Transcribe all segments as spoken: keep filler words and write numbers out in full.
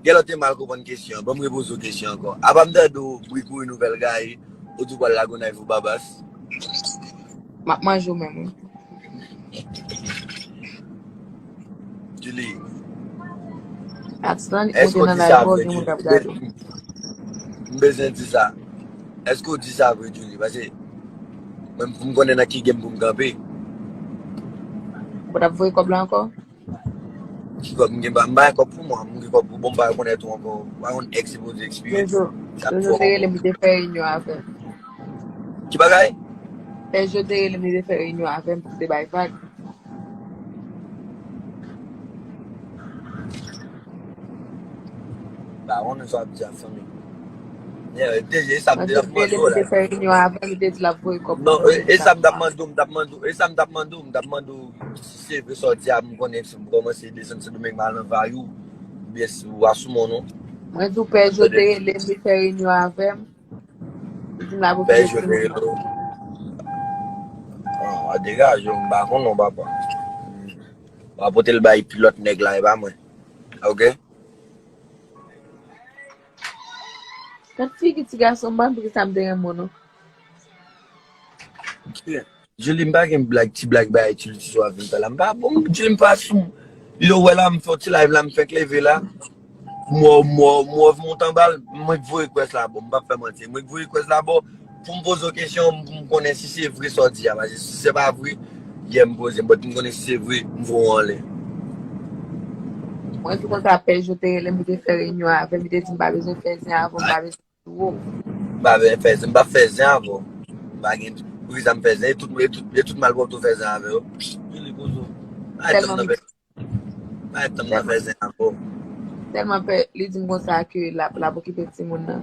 Gen lè w te mal konprann kesyon an. Ban m repoze w kesyon ankò. Apa m tande w Brikou, Nouvèl Gayi, ou di w pral Lagonayiv ou Babas? M ap manje w menm, wi. Julie, Atlan, èske ou w te nan di sa live, vre, gen moun k ap Julie? gade w. M bezwen di sa. Èske w di sa vre, Julie? Paske mwen, pou m konnen nan ki game pou m kanpe. Ou t ap voye kòb la ankò? Ki kòb m gen? M pa gen kòb pou mwen. M gen kòb pou bon, m pa rekonèt ou ankò. Pa konn ex se pou di experience. Jojo, Sa Jojo fò. Te rele m, li te fè reyinyon avè m. Ki bagay? Pè Jo te rele m, li te fè reyinyon avè m pou te bay vag. Ba, konnen sa w ap di a, fanmi. Yeah, deja, e sa m te Mwen ap te rele mande m, w li la. te fè reyinyon avè m, li te di l ap voye kòb Non, pou e, mwen. e sa m t ap mande w, m t ap mande w, e sa m t ap mande w, m t ap mande w si se vre sa w di a, m konnen si m kòmanse desann Sendomeng m al nan Vayou, oubyen si w a sou mòn non. Mwen di w Pè Jo te rele m, li fè reyinyon avè m. Li di m l ap Pè okipe Jo ti te moun rele nan. w. Ah, degaje w, m pa konn non, papa. W a pote l bay pi lòt nèg la, e pa mwen. Ok? Gad figi ti gason, m pa konn poukisa m te renmen w non. Julie, m pa gen blag, ti blag bay Julie ti sou a vin pa la. M pa bon, Julie, m pa sou. Yo wè la, m fè ti live la, m fèk leve la. Mwen, mwen, mwen monte anba l, mwen voye request la bò, m p ap fè manti. Mwen voye request la bò, pou m poze w kesyon, pou m konnen si se vre sa w di a. Paske si se pa vre, yè m poze m, but m konnen si se vre, m voye w anlè. Mwen di konsa, Pè Jo te rele m, li te fè reyinyon avè m, li te di m pa bezwen fè zen avè m, pa bezwen di w. M pa bezwen fè zen, m p ap fè zen avè w. M pa gen, poukisa m fè zen, e tout, e tout, e tout malpwòpte w fè zen avè yo. Julie, poze w. Arèt tann nan fè, arèt tann nan fè zen avè w. Tèlman Pè, li di m konsa ke l ap, l ap okipe timoun nan.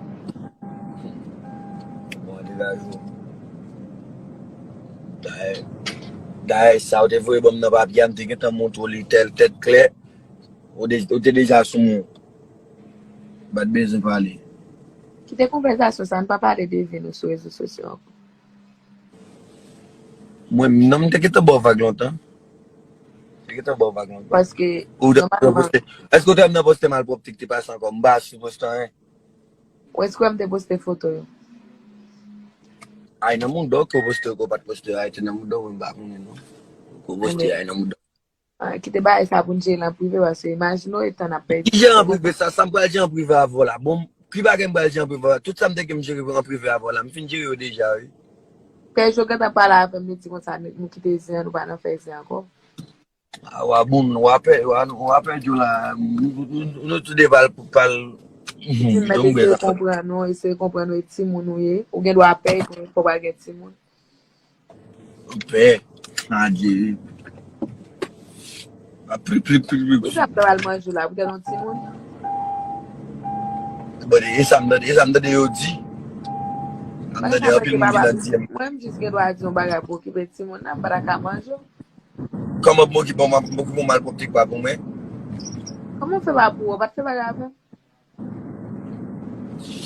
Bon, degaje w. Dayè, dayè, sa w te voye ban m nan papye a, m te gentan montre w li tèt, tèt klè. Ou de-, ou te deja sou moun. M pa t bezwen pale. Kite konvèsasyon sa, n pa pale de vi nou sou rezo sosyo ankò. Mwen, non, m te gentan ba w vag lontan. M te gentan ba w vag lontan. Paske, Ou te nòmalman, poste. Èske ou te wè m nan poste malpwòpte ki te pase ankò? M pa sou poste anyen. Ou èske w wè m te poste foto yo? Ay nan mouda w ke w poste, ke w pa t poste, ay te nan mouda w, mwen m pa konnen non. Ke w poste ay nan mouda w. Ah, kite bagay sa pou n jere l an prive, paske imajine w etan n ap pèdi. Ki jere an prive sa, sa m pral jere an prive avè w la. Bon, ki bagay m pral jere an prive avè w la? Tout sa m te gen m jere an prive avè w la. M fin jere yo deja, wi. Pè Jo gentan pale avè m, li di konsa, nou, nou kite zen an, nou pa nan fè zen ankò. A, w a bon, w a pè, w a, w a pèdi w la. Nou, nou, nou, nou tou de pral, pral. Li di m mèt eseye konprann ou, eseye konprann ou e timoun ou ye. Ou gen dwa pè, epi fò w pral gen timoun. Pè, adye. A, pli, pli, pli, pli. Ou sa pral manje w la, poutèt yon timoun? Bon, e sa m tande, e sa m tande yo di. Sa m tande anpil moun ki nan di m. Mwen, m jis gen dwa di yon bagay pou okipe timoun nan, m pa ta ka manje w. Kòman pou m okipe w, m okipe w malpwòpte pa pou mwen? Kòman w fè pa pou ou? Ou pa t fè bagay avè m?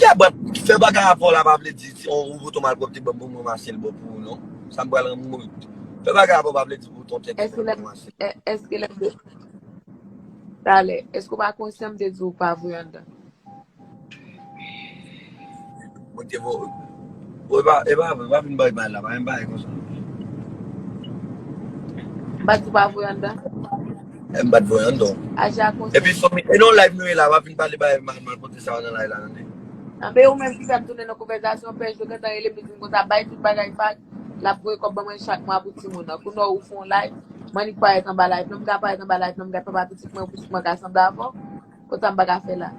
Ya, but fè bagay avè w la pa vle di si on, ou pote malpwòpte ban m pou mwen mache l bon pou ou non. Sa m pral rann mwen. Fè bagay avè w pa vle di pou ton tèt pou mwen mache. Èske lè m te, talè, èske w pa konsyan m te di w pa voye anndan? Mwen te vo-, bon, e pa, e pa vre, pa vin bay mal la, pa vin bay konsa. M pa di w pa voye anndan. E m pa t voye anndan. Aji a konsyan. Epi fanmi, e non live nou ye la, pa vin pale bay mal, mal pote sa yo nan live la, tande. Anben ou menm ki fè m tounen nan konvèsasyon, Pè Jo gentan rele m, li di m konsa, bay tout bagay vag, l ap voye kòb ban mwen chak mwa pou timoun nan. Kounye a ou fè yon live, m annik parèt anba live, non m ka parèt anba live, non m gad papa pitit mwen, pitit mwen ka sanble avè w. Konsa m pa ka fè la.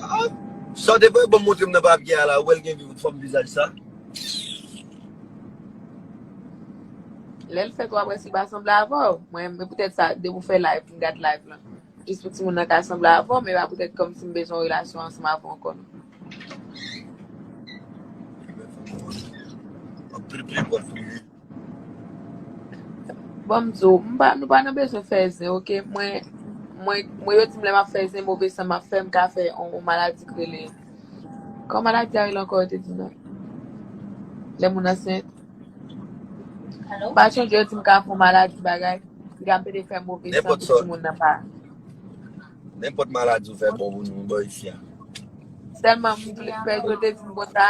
Ah, sa w te voye ban m montre m nan papye a la, ou wè l gen fòm vizaj sa? Lè l fèt, w ap wè si l pa sanble avè w. Mwen, men poutèt sa, depi w fè live, m gad live lan. Jis pou timoun nan ka sanble avè w, men pa poutèt kòmsi m bezwen yon relasyon ansanm avè w ankò, non. Anpil pye pòt prive. Bon, m di w, m pa, nou pa nan bezwen fè zen, oke? Mwen, mwen, mwen, yo di m lè m ap fè zen, move san m ap fè, m ka fè yon, yon maladi k rele, kòman maladi a rele ankò, yo te di non? Lè moun ansent. M pa sonje, yo di m ka fè yon maladi bagay, m ka mete fè move san pou timoun nan pa. Nenpòt maladi ou fè bon pou nou, bò isi a. Sèlman m vle fè, yo te di m konsa,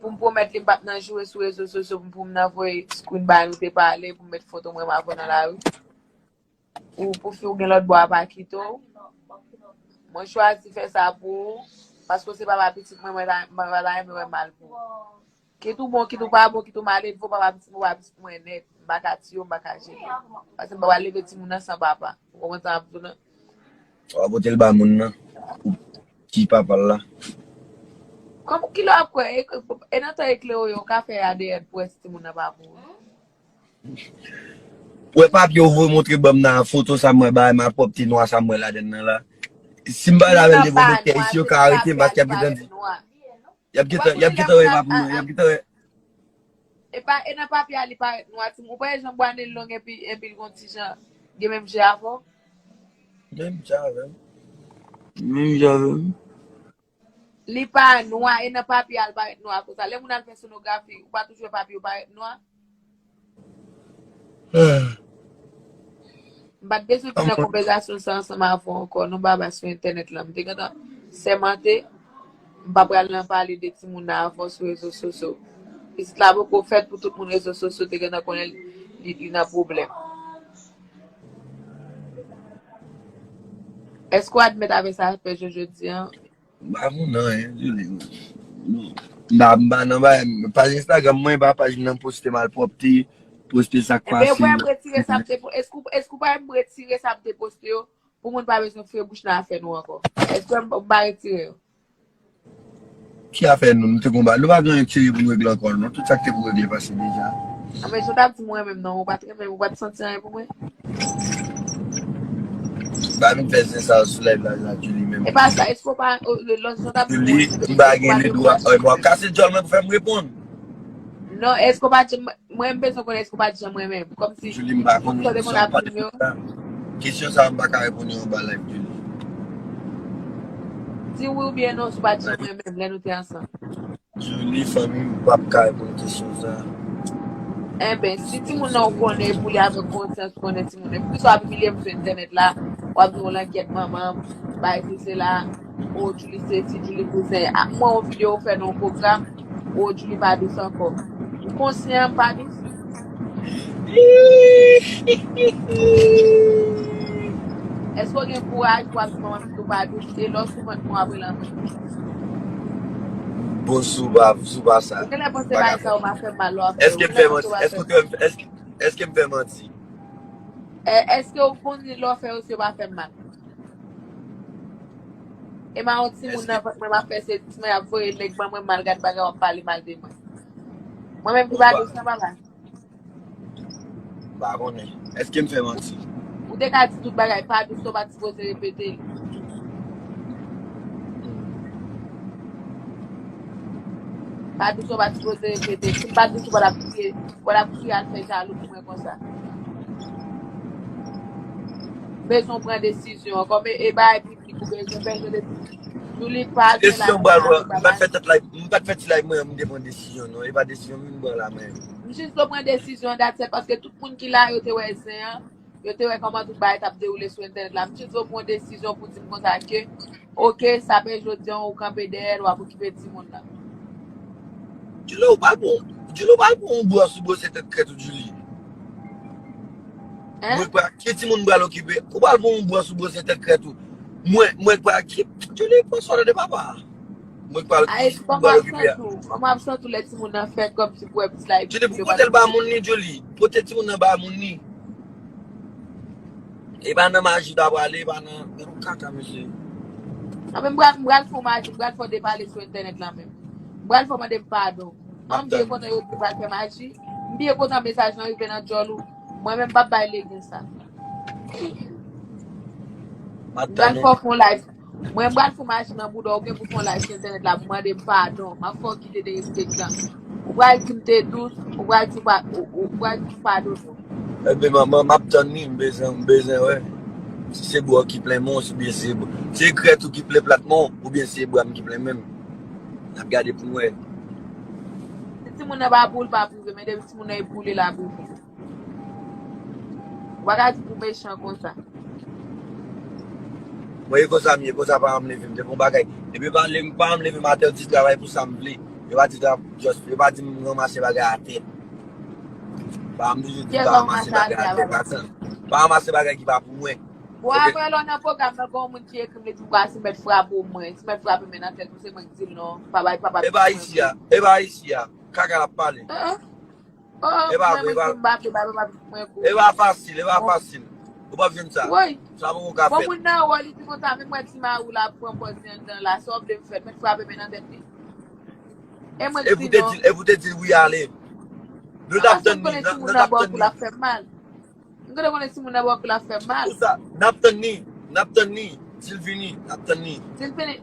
pou m pwomèt li m p ap nan joure sou rezo sosyo pou m nan voye screen bagay nou te pale, pou m met foto mwen m avè w nan lari. Ou pou fi w gen lòt bò a pa kite w. Mwen chwazi fè sa pou ou, paske w se papa pitit mwen, mwen pa mwen pa ta renmen wè mal pou ou. Kit ou bon, kit ou pa bon, kit ou maledve, w papa pitit mwen, w papa pitit mwen nèt. M pa ka tiye w, m pa ka jete w. Paske m pa pral leve timoun nan san papa. Ou konprann sa m ap di w lan? W a pote l ba moun nan. Pou ki papa l la. Kòm ki lè w ap kwè? E, e nan tan eklere w yo, w ka fè A D N pou wè si timoun nan pa pou ou. Wè papye ou voye montre ban m nan, foto sa m wè, bagay malpwòpte nwa sa m wè ladann nan la. Si m pa avè l devan doktè isi, yo ka arete m paske y ap gentan di. Y ap gentan, y ap gentan wè e pa pou mwen, y ap gentan wè. E pa, e nan papye a li parèt nwa, timoun. Ou pa wè jan bwa nen l long epi, epi l gon ti jan, gen menm je avè w? Menm je avè m. Menm je avè m. Li pa nwa, e nan papye a l parèt nwa konsa. Lè moun al fè sonografi, ou pa toujou wè papye yo parèt nwa? M pa t bezwen vin nan konvèsasyon sa ansanm avè w ankò, non, baba, sou entènèt la. M te gentan sèmante, m pa pral nan pale de timoun nan avè w sou rezo sosyo. Pitit la poko fèt pou tout moun rezo sosyo te gentan konnen li, li nan pwoblèm. Èske w admèt avè sa fè jodi an? M pa konn anyen, Julie. M pa, m pa nan bagay. Paj Instagram mwen, e pa paj m nan poste malpwòpte, poste sa k pase. Ebyen, ou pa retire sa m te, èske, èske ou pa retire sa m te poste yo? Pou moun pa bezwen foure bouch nan afè nou ankò. Èske m, m pa retire yo? Ki afè nou? Nou te gon bagay. Nou pa gen anyen serye pou nou regle ankò, non. Tout sa k te pou regle pase deja. A, men jan w t ap di mwen menm, non, ou pa t renmen m, ou pa t santi anyen pou mwen? Ba nou fè zen sa sou live la, la, Julie menm. E pa sa, èske w pa, lòt jan w t ap di mwen, Julie, m pa gen ledwa, w ap kase djòl mwen pou fè m reponn. Non, èske w pa di, mwen, m bezwen konnen èske w pa t janm renmen m. Kòmsi, Julie, m pa konnen sa w pale la. Kesyon sa a, m pa ka reponn yo anba live, Julie. Di wi oubyen non, si w pa t janm renmen m lè nou te ansanm. Julie, fanmi m p ap ka reponn kesyon sa a. Enben, si timoun nan ou konnen, pou li avèk konsyans, ou konnen timoun nan. Poukisa w ap imilye m sou entènèt la? W ap di w langyèt manman m, bay sesi sela, o Julie sesi, Julie kouzen. Ak mwen, yon videyo ou fè nan yon pwogram, o Julie pa dous ankò. Ou konsyan m pa dous? Èske w gen kouraj pou w ap di manman pitit ou pa dous, e lè w sou vant mwen w ap rele anmwey? Bon, si w pa, si w pa sa. Ou genlè panse bagay sa yo pa fè m mal lè w ap fè yo. Èske m fè manti? Èske, èske, èske m fè manti? Èske w konnen lè w fè yo, si yo pa fè m mal? E m a yon timoun nan vant mwen, m ap fè se ti mwen ap voye nèg ban mwen, m al gad bagay w ap pale mal de mwen. Mwen menm ki pa dous nan bagay. M pa konnen. Èske m fè manti? Ou te ka di tout bagay, pa dous ou pa t sipoze repete l. Pa dous ou pa t sipoze repete l. Si m pa dous ou pa t ap kriye, ou pa t ap kriye al fè jalou pou mwen konsa. Bezwen w pran desizyon. Kòm e, e bagay piblik ou bezwen, bezwen de Julie pa gen la. Kesyon m pral pran, m pa t fè tèt live, m pa t fè ti live mwen, m te pran desizyon non. E pa desizyon m vin pran la mwen. M jis vle w pran desizyon, that's it, paske tout moun ki la, yo te wè zen an, yo te wè kòman tout bagay t ap dewoule sou entènèt la. M jis vle w pran desizyon pou di m konsa ke, oke, sa fè jodi an, ou kanpe dèyè l, w ap okipe timoun nan. Julie, ou pral pran, Julie, ou pral pran yon bwòs ou bwose tèt krèt ou, Julie. Mwen pral, ki timoun m pral okipe? Ou pral pran yon bwòs ou bwose tèt krèt ou. Mwen, mwen pral ki, Julie, pran swen de papa. Mwen pral ki timoun m pral okipe a. Kòman ap santi w lè timoun nan fèt kòmsi pou wè plis la epi. Julie, pou pote l ba moun li, Julie. Pote timoun nan ba moun li. E pa nan maji w ta prale, e pa nan, men yon kaka, mesye. Nan men m pral, m pral fè w maji, m pral fè w depale sou entènèt la menm. M pral fè w mande m padon. An, m byen kontan yo di w pral fè maji. M byen kontan mesaj lan rive nan djòl ou. Mwen menm m p ap bay legen sa. M pral fè w fè yon live. Mwen m pral fè w maji nan bouda w, ou gen pou fè yon live sou entènèt la pou mande m padon. M ap fè w kite derespektan. Ou pral di m te dous, ou pral di pa, ou, ou pral di m padone w. Ebyen manman, m ap tann li, m bezwen, m bezwen wè. Si se bò ki plen men w, oubyen se, se krèt ou ki plen plat men w, oubyen se bra m ki plen men m. N ap gade pou n wè. Si timoun nan pa boule, pa prive, men depi timoun nan e boule, l ap prive. Ou pa ka di pou mechan konsa. Mwen, e konsa m ye, konsa paran m leve m. Depi yon bagay, depi pa, paran m leve m atè, yo di travay pou sa m vle. Yo pa di, just, yo pa di m ranmase bagay atè. Paran m toujou di pa ranmase bagay atè, pa sa. Pa ranmase bagay ki pa pou mwen. Bon, apre lè w nan pwogram nan, gen yon moun ki ekri m, li di m, "Kwa, si mèt frape w, mwen, si mèt frape men nan tèt ou, se mwen ki di l non, pa bay papa." E pa isi a, e pa isi a, kaka l ap pale. E pa vre, e pa, e pa fasil, e pa fasil. Ou p ap jwenn sa. Sa poko ka fèt. Bon, moun nan wò, li di konsa, menm mwen ti mari w la pran pòz li anndan la, sa w vle m fè, mèt frape men nan tèt li. E mwen ki di non. E pou te di l wi ale. Nou t ap tann li, nou t ap tann li. M gentan konnen timoun nan bò kou l ap fè m mal. Pou sa, n ap tann li, n ap tann li. Di l vini, n ap tann li. Di l vini.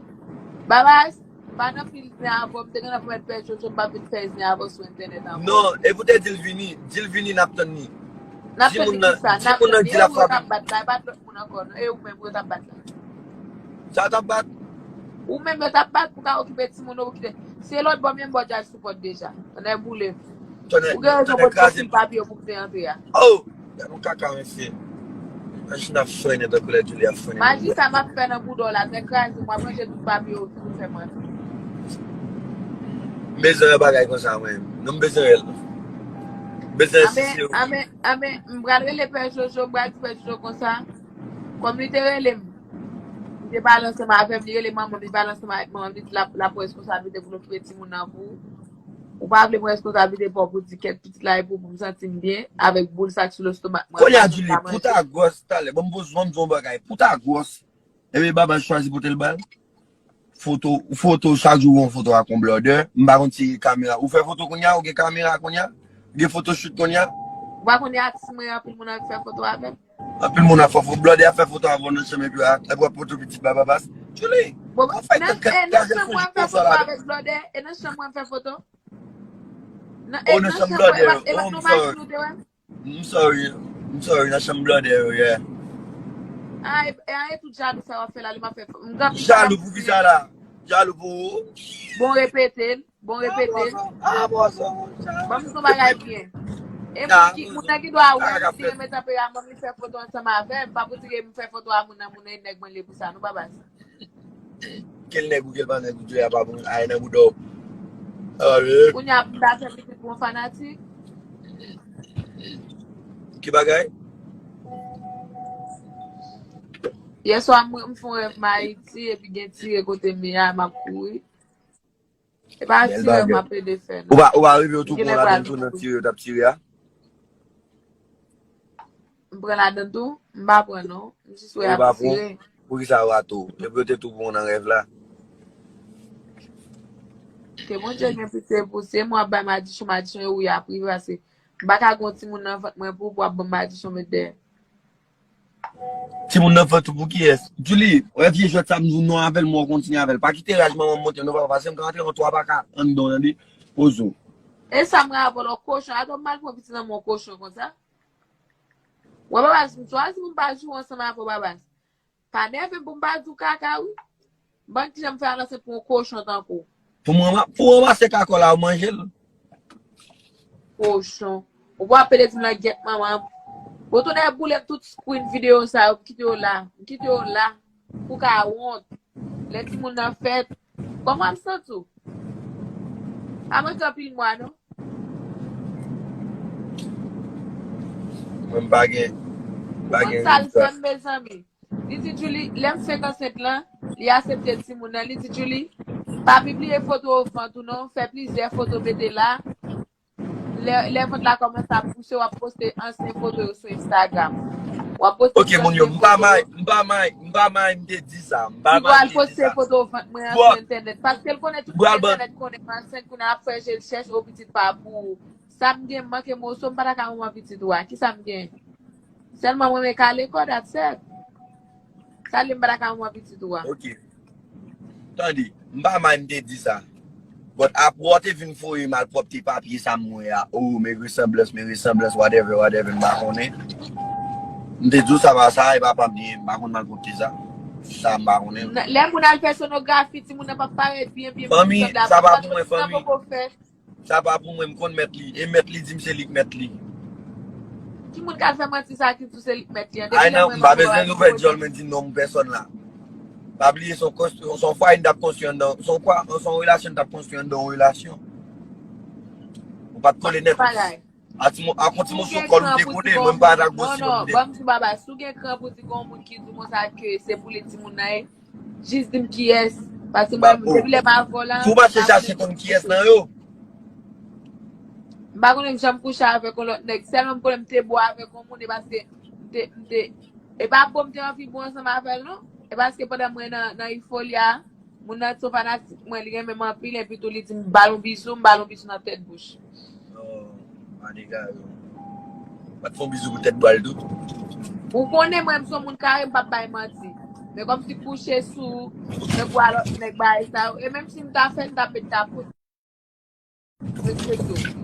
Babas, pa nan pil zen avè w, m te gentan pwomèt Pè Jojo m p ap vin fè zen avè w sou entènèt ankò. Non, e pou te di l vini, di l vini, n ap tann li. N ap tann li pou sa, n ap tann li. E ou yo t ap bat la, e pa t lòt moun ankò, non. E ou menm yo t ap bat la. Sa yo t ap bat? Ou menm yo t ap bat pou ka okipe timoun yo, pou kite. Se lòt bò, menm bò djaz sou pòt deja. Tonnè boule. Ou gen rezon pou fil papye pou kite antre a. Oh! Gade yon kaka, mesye. Machin ap frennen tankou lè Julie ap frennen. Maji sa m ap fè nan bouda w la, tèt kraze m, w ap ranje tout papye yo, ki pou fè mwen. M bezwen yon bagay konsa, mwen. Non, m bezwen rèl. M bezwen sisi yo. Anben, anben, m pral rele Pè Jojo, m pral di Pè Jojo konsa. Kòm li te rele m, li te pale ansanm avè m, li rele manman m, li pale ansanm avèk manman m, li di l ap, l ap pran responsablite pou l okipe timoun nan pou ou. Ou pa vle pran responsablite pa w pou di kèt pitit la e pou, pou m santi m byen avèk boul sa k sou lestomak mwen. Kounye a, Julie, pou ta gwòs talè, ban m poze, ban m di w yon bagay. Pou ta gwòs, ebyen Babas chwazi pote l ba l. Foto, foto, chak jou ou yon foto ak yon blòdè. M pa konn si kamera. Ou fè foto kounye a, ou gen kamera kounye a? Ou gen foto shoot kounye a? Ou pa konnen atis mwen, anpil moun anvi fè foto avè m. Anpil moun ap fè foto. Blòdè ap fè foto avè w nan chanm epi ap wè foto pitit ba Babas. Julie, ou pa fè kèk kèk kèk foto avè blòdè. E nan chanm mwen fè foto. Nan, e nan chanm blòdè. E pa, e pa nan machin ou te wè m? M sorry. M sorry, nan chanm blòdè yo, yeah. Ah, e, e, e tout jalou sa w ap fè la, li m ap fè. M gen anpil bagay. Jalou pou kisa la? Jalou pou ou? Bon, repete l. Bon, repete l. Ah, bon, sa, bon, sa. Ban m di w bagay byen. E moun ki, moun nan ki dwa wè m, ki renmen tanperaman m, li fè foto ansanm avè m. Pa pou di ke m fè foto a moun nan, moun nan e nèg mwen li ye pou sa. Nou pa bay sa. Ke l nèg ou ke l pa nèg ou, Djoya pa pou ay nan bouda w. Kounye a pou m ta fè pitit pou yon fanatik. Ki bagay? Yèswa m, m fè yon rèv m Ayiti epi gen tire kote m ye a, m ap kouri. E pa yon ti rèv m ap plede fè non. Ou pa, ou pa rive w tou pran ladan tou nan tire yo t ap tire a? M pran ladan tou? M pa pran non. M jis wè y ap tire. Poukisa yo rate w? Epi yo te tou pran w nan rèv la. Ke Bondye gen pitye pou se mwen ap bay madichon, madichon yo wi ap rive pase. M pa ka gen yon timoun nan vant mwen pou, pou w ap ban m madichon met dèyè. Timoun nan vant ou pou kiyès? Julie, wè vye jwèt sa m di w non avè l, mwen kontinye avè l. Pa kite raj manman m monte non papa, paske m ka antre yon twa paka anndan w tande. Poze w. E sa m rapò l yon kochon, atò m mal pran pitit nan men yon kochon konsa. Wè Babas, m chwazi pou m pa joure ansanm avè w Babas. Pa nève m pou m pa di w kaka wi. Ban kijan m fè al ansent pou yon kochon tankou w. Pou mwen, pou w ranmase kaka w la, ou manje l. Kochon. Ou pa pede di m nan gyèt manman. Bon, tonnè boule m tout screen videyo sa yo, m kite yo la. M kite yo la. Pou ka wont. Lè timoun nan fèt. Kòman m santi w? Pa manke anpil mwa non. Mwen m pa gen, m pa gen. Ou konn sa l fè m, mezanmi? Li di Julie, lè m fenk ansent lan, li aksepte timoun nan. Li di Julie, pa pibliye foto vant ou non, fè plizyè foto mete la. Lè, lè vant la kòmanse ap pouse, w ap poste ansyen foto yo sou Instagram. W ap poste ansyen foto yo. Ok, moun yo, m pa may, m pa may, m pa may, m te di sa. M pa may, m te di sa. Li pral poste foto vant mwen an sou entènèt. Paske l konnen tout moun entènèt konnen m ansent, kounye a l ap fè je l chèch, o pitit pa pou ou. Sa m gen, m manke moso, m pa ta ka manman pitit ou a. Kisa m gen? Sèlman mwen renmen kale kò, that's it. Sa li m pa ta ka manman pitit ou a. Ok. Tande, m pa may m te di sa. But apre w te vin voye malpwòpte papye sa m wè a. Oh, men resanblans, men resanblans, whatever, whatever, m pa konnen. M te di w sa pa sa, e papa m li ye, m pa konn malpwòpte sa. Sa m pa konnen. Lè moun al fè sonografi, timoun nan p ap parèt byen, byen, fanmi, sa pa pou mwen, fanmi. Sa pa pou mwen, m konn mèt li. E mèt li di m se li k mèt li. Ki moun k al fè manti sa ki di w se li k mèt li an? Depi lè mwen, m pa bezwen ouvè dyòl mwen di non pèsòn la. Pa bliye se yon konstri- se yon fwaye n t ap konstwi anndan, se yon kwa- se yon relasyon n t ap konstwi anndan yon relasyon. Ou pa t kole nèt. Bagay. A ti mo- a kon ti moso kòl ou te kole, mwen m pa t ap Non, konstwi non, anndan. Ban m di w bagay. Si w gen kran pou di gen yon moun ki di w konsa ke se pou li timoun nan ye, jis di m kiyès. Paske mwen, depi lè m avè w la, Si w pa chèche achte konn kiyès nan yo. M pa konnen m janm kouche avèk yon lòt nèg. Sèlman m konnen m te bo avèk yon moun, e paske m te, m te, e pa bo m te anvi bo ansanm avè l, non. E paske pandan mwen nan, nan Euphoria, moun nan se yon fanatik mwen, li renmen m anpil, epi tou li di m ba l yon bizou, m ba l yon bizou nan tèt bouch. Non, pa dega yo. Pa t fè yon bizou pou tèt bwa l tou. Ou konnen mwen, m se yon moun kare, m p ap bay manti. Men kòm si kouche sou nèg ou a lòt nèg bagay sa yo. E menm si m ta fè, m t ap met kapot. Respekte w.